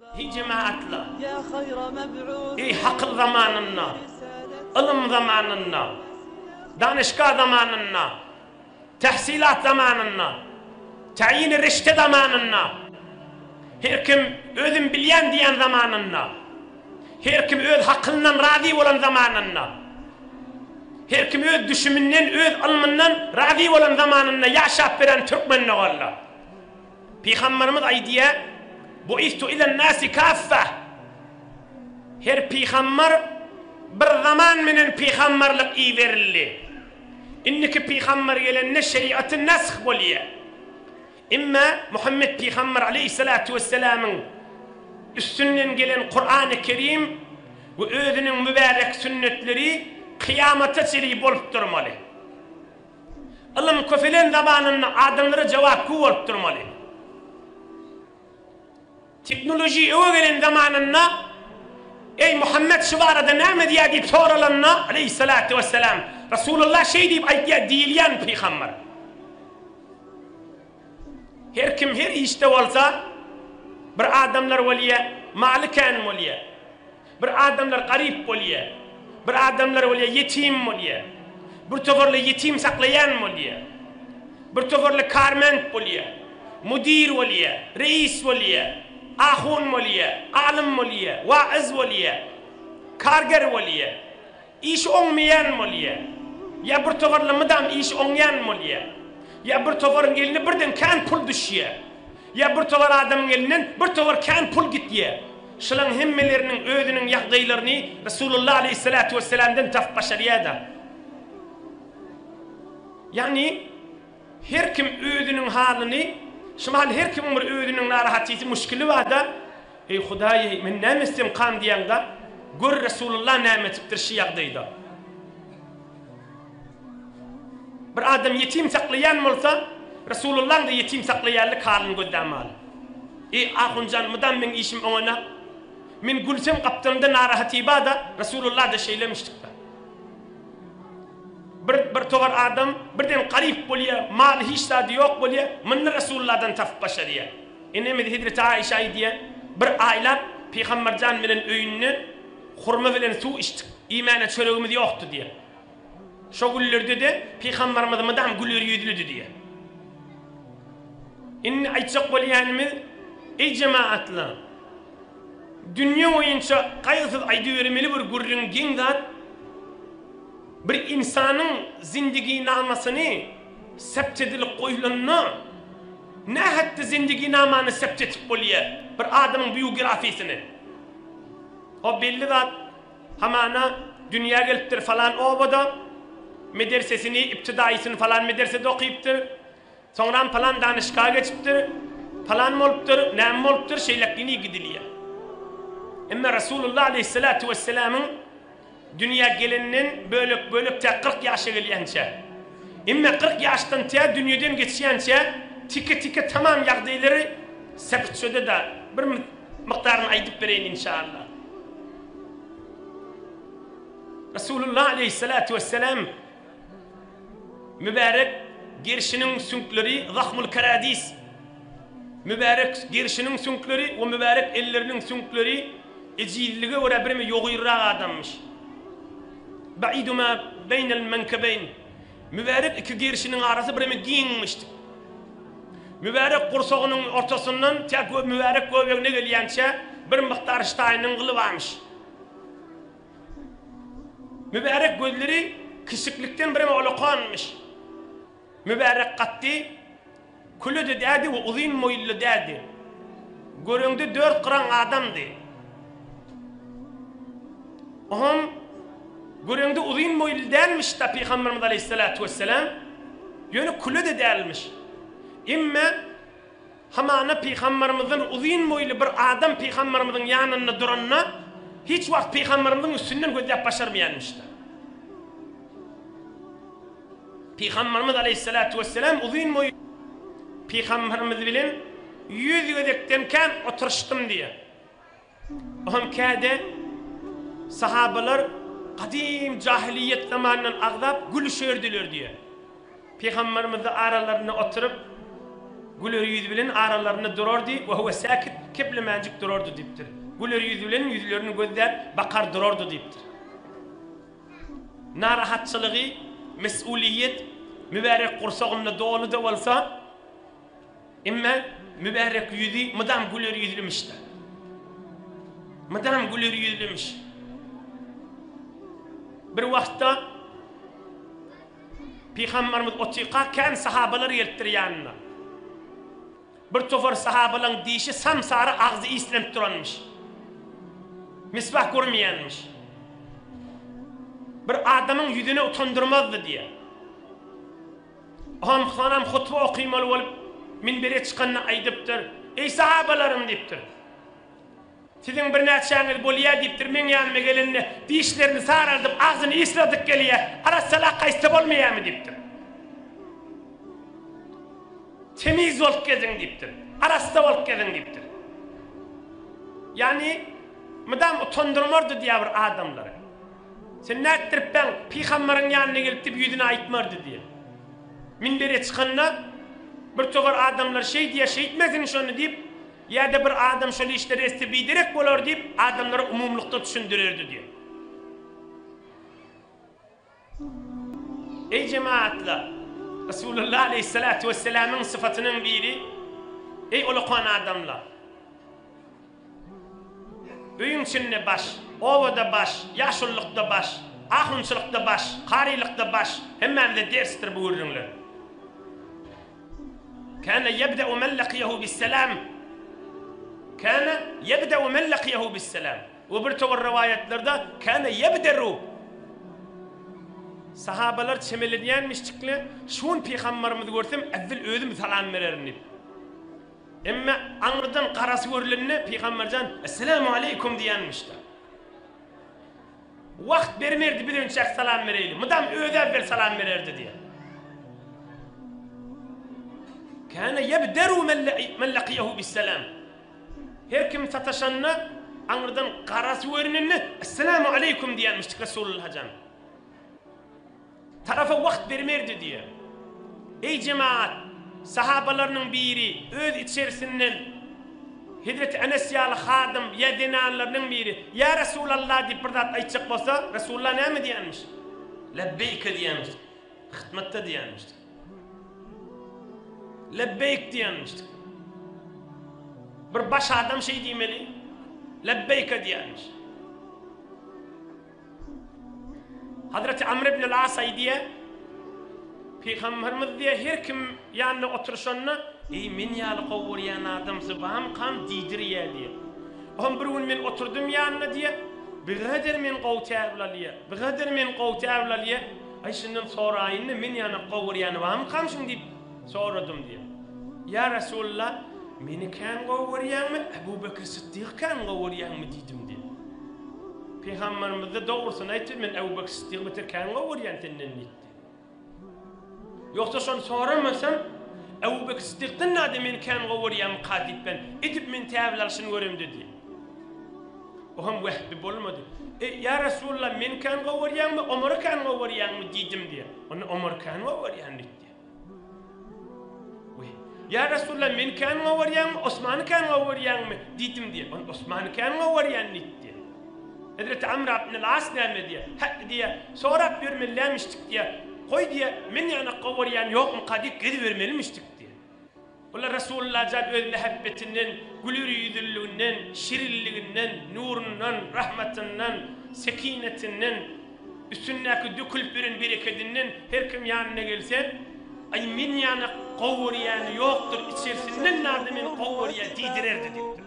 Eý jemagatlar! Eý hakyl zamanynda, ylym zamanynda, danyşgah zamanynda, tähsilat zamanynda, täýini rişte zamanynda, her kim özüm bilýän diýen zamanynda, her kim öz hakylyndan razy bolan zamanynda, her kim öz düşüminden, öz ylmyndan razy bolan zamanynda ýaşap beren türkmen doganlar! Pygamberimiz aýdýar, Buistu ilen nasi kaffa. Her pygamber bir zaman menen pygamberlik iberildi. Indiki pygamber gelende şeriaty nesh bolýar. Emma Muhammet pygamber aleýhissalatu wessalamyň üstünden gelen Kurany Kerim we özüniň mübärek sünnetleri kyýamata çenli bolup durmaly. Ylym köpelen zamanynda adamlara jogapgü bolup durmaly. Teknoloji öňe gelen zamanynda Eý Muhammet şu barada näme diýýär diýip soralanda aleýhissalatu wessalam Resulullah şeý diýip aýtýar diýilýän pygamber. Her kim her işde bolsa bir adamlar bolýar maly kän bolýar. Bir adamlar garyp bolýar. Bir adamlar bolýar ýetim bolýar. Bir toparly ýetim saklaýan bolýar. Bir toparly karment bolýar. Müdir bolýar, reis bolýar, ahun bolýar, alym bolýar, wagyz bolýar, karger bolýar. Işi oňmaýan bolýar. Ýa bir toparly mydam işi oňýan bolýar. Ýa bir toparyň eline birden kän pul düşýär. Ýa bir topar adamyň elinden bir topar kän pul gitýär. Şulaň hemmeleriniň özüniň ýagdaýlaryny Resulullah aleýhissalatu wessalamdan tapyp başarýar-da. Ýagny her kim özüniň halyny, şu mahal her kimiň bir özüniň narahatysy, muşkili bar-da, Eý Hudaý-eý, men näme etsemkam diýýäň-de, gör Resulullah näme etipdir şu ýagdaýda. Bir adam ýetim saklaýan bolsa, Resulullaň-da ýetim saklaýanlyk halyny gözlämaly. Eý, ahunjan, mydam meň işim oňana. Men gülsem gapdalymda narahaty bar-da, Resulullah-da şeýlemişdik-dä. Bir, bir towar adam birden garyp bolýar, maly hiç zady ýok bolýar, muny Resulullahdan tapyp başarýar. Enemiz hezreti Aişa aýdýar, Bir aýlap Pygamberjan bilen öýünde hurma bilen suw içdik, iýmäne çöregimiz ýokdy diýýär. Şo günlerde-de Pygamberimiz mydam güler ýüzlüdi diýýär. Indi aýtjak bolýanymyz, eý jemagatlar, dünýe boýunça gaýgysyz aýdybermeli bir gürrüň geň zat, bir ynsanyň zindiginamasyny sept edilip goýlanda, nähätde zindiginamany sept etip bolýar, bir adamyň biografiýasyny? O belli zat. Hamana dünýä gelipdir falan obada, medersesini, ibtidaýysyny falan medersede okypdyr, soňram falan danyşgaha geçipdir, falan bolupdyr, näme bolupdyr, şeýlekgini gidilýär. Emma Resulullah aleýhissalatu wessalamyň dünýä gelenden bölek-bölek tä 40 ýaşa gelýänçä, emma 40 ýaşdan tä dünýeden geçýänçä tike-tike tamam ýagdaýlary sepitşede-de bir Mukdaryny aýdyp bereýin inşallah. Resulullah aleýhissalatu wessalam mübärek gerşiniň süňkleri zahmul karadis mübärek gerşiniň süňkleri we mübärek elleriniň süňkleri ejizlige görä bireme ýogyrrak adammyş. Baidu ma beýnel menkebeýn Mübärek iki gerşiniň arasy bireme giňmişdi. Mübärek gursagynyň ortasyndan tä mübärek göbegine gelýänçä bir mukdar ştaýynyň gyly barmyş. Mübärek gözleri kiçiklikden bireme olakanmyş. Mübärek katdy küle-de dädi we uzyn moýly dädi. Göreňde dört gyraň adamdy. Oňam göreňde uzyn boýly dälmiş-da Pygamberimiz aleýhissalatu wessalam, ýöne küle-de dälmiş. Emme hamana Pygamberimizden uzyn boýly bir adam Pygamberimiziň ýanynda duranda, hiç wagt Pygamberimiziň üstünden gözläp başarmaýanmyş-da. Pygamberimiz aleýhissalatu wessalam uzyn boýly Pygamberimiz bilen ýüz gezekden kän oturyşdym diýýär. Oňam käde sahabalar gadym jahylyýet zamanyndan agzap gülüşerdiler diýýär. Pygamberimiz-de aralarynda oturyp. Güler ýüz bilen aralarynda durardy, we huwe säkit, keplemänjik durardy diýipdir. Güler ýüz bilen ýüzlerini gözläp bakar durardy diýipdir. Narahatçylygy, mes'uliýet mübärek gursagynda doly-da bolsa, emma mübärek ýüzi mydam güler ýüzlümişdir. Mydam güler ýüzlümiş. Bir wagtda Pygamberimiz otyrka kän sahabalar gelipdir ýanyna. Bir topar sahabalaň dişi sam-sary agzy islenip duranmyş. Miswak görmeýänmiş. Bir adamyň ýüzüne utandyrmazdy diýýär. Ohamhanam hutba okymaly bolup minbere çykanda aýdypdyr, Eý sahabalarym diýipdir. Siziň birnäçäňiz bolýa diýipdir, meň ýanyma gelende dişlerini saraldyp, agzyny ýysladyp gelýä, arassalak gaýtsa bolmaýamy diýipdir. Temiz bolup geziň diýipdir. Arassa bolup geziň diýipdir. Ýagny mydam utandyrmardy diýýär bir adamlary. Sen nätdiripbäň pygambaryň ýanyna gelip diýip ýüzüne aýtmardy diýýär. Minbere çykanda bir topar adamlar şeý diýýär, şeýtmesin şony diýip, Ýa-da bir adam şol işleri etse biderek bolar diýip, adamlara umumylykda düşündirerdi diýýär. Eý jemagatlar! Resulullah aleýhissalatu wessalamyň syfatynyň biri, Eý ulakan adamlar! Öýüň içinde baş, obada baş, ýaşululykda baş, ahunçylykda baş, karylykda baş, hemmämize dersdir bu gürrüňler. Kâne ýebde'u men lakiýehu bisselam Kâne ýebde'u men lakiýehu bisselam We bir towar rowaýatlarda Kâne ýebderu Sahabalar çemelenýänmişjikle, Şu gün pygambarymyzy görsem, äwwel özüm salam bererin diýip. Emme aňyrdan garasy görlende pygamberjan Esselamu aleýkum diýenmişdir. Wagt bermerdi biz önçäk salam bereýli. Mydam özi äwwel salam bererdi diýýär. Kana ýebderu men lakiýehu bissalam. Her kim sataşanda aňyrdan garasy görünende Esselamu aleýkum diýýärmişdik Resulullah jan. Tarapa wagt bermerdi diýýär. Eý jemagat! Sahabalarynyň biri öz içerisinden Hezreti Enes ýaly hadym ýa zenanlarynyň biri Ýa Resulallah diýip bir zat aýtjak bolsa, Resulullah näme diýenmiş? Lebbeýke diýenmiş. Hytmatda diýenmiş. Lebbeýk diýenmiş. Bir baş adam şeý diýmeli. Lebbeýke diýenmiş. Hazreti Amr ibn al-As aýdýar, Pygamberimiz diýýär, her kim ýanynda oturyşanda, Eý, men ýaly gowy görýän adamsy barmykam diýdirýär diýýär. Oňam bir gün men oturdym ýanynda diýýär, Bigader men gowy täbil alýar, bigader men gowy täbil alýar, aý şundan soraýyn-da, men ýaly gowy görýäni barmykam şuň diýip soradym diýýär. Ýa Resulallah, meni kän gowy görýäňmi, Ebu Bekr Sytdygy kän gowy görýäňmi diýdim diýýär. Pygamberimiz-de dogrusyny aýtdy, Men Ebu Bekr Sytdygy beter kän gowy görýän senden diýipdi. Ýogsa şony soramasam, Ebu Bekr Sytdykdan nade meni kän gowy görýärmika diýip ben, edip men täbil alşyny göremde diýip. O hem wehbi bolmady. E, ýa Resulallah, meni kän gowy görýäňmi, Omary kän gowy görýäňmi diýdim diýip. Onda Omary kän gowy görýän diýipdi. Ýa Resulallah, meni kän gowy görýäňmi, Osmany kän gowy görýäňmi? diýdim diýýär. Ol Osmany kän gowy görýän diýipdi. Hezreti Amr ibn al-As näme diýýär? Hä, diýýär, sorap ýörmelilämişdik diýýär. Goý diýýär, men ýanak gowy görýän ýokmyka diýip gezibermelimişdik diýýär. Olar Resulullah jan öz mähebbetinden, güler ýüzlüliginden, şirinliginden, nurundan, rahmatyndan, sekinetinden, üstündäki dökülip ýören berekedinden her kim ýanyna gelse, Aý, men ýaly gowy görýäni ýokdur, içerisinden nada meni gowy görýär diýdirerdi diýipdir.